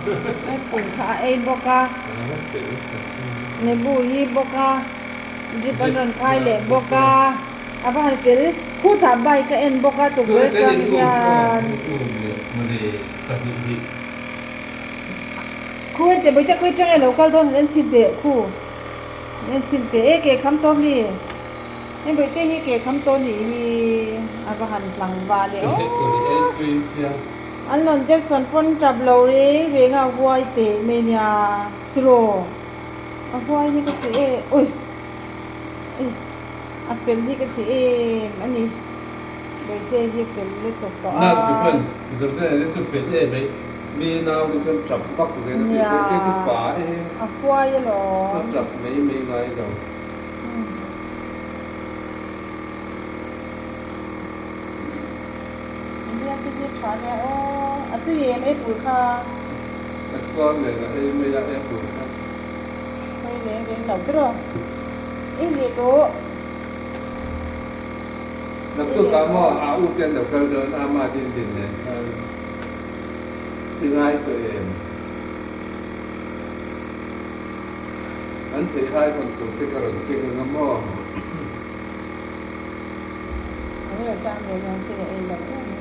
Apple kha a ei bawk a, nebu hi bawk a, drip an rawn khai leh bawk a, a va han fel khutah bike a en bawk a tukverh atang hian. Khu en teh bawihte khawi atang nge lo kal dawn han en chhin teh khu en chhin teh e ke kham tawh mi e bawihte hi ke kham tawh nih hi a va han tlangval e aw. An rawn Jackson pawn tap lo reng reng a huai teh mai nia tiraw a huai hi ka ti em ui a fel hi ka ti em a ni Bawihte hi a fel lutuk tawh a. Nau chu pawn Jordan a chu fel em mai mi nau te chuan tap vak zel a ti Bawihte chu pa e a huai alawm a tap mai mai ngai lo. India te hi tha nia aw. A tui em apple kha. A chhuar nen a ei mai a apple kha. Hawi reng reng lo tiraw. I leh tawh. Naktuk ah maw a u te an lo kal dawn a ma din din nen khan i ngai tawh em. An theih hai hawn tur te ka rawn keng ang a maw. An lo tan ve dawn che ka ei lo em.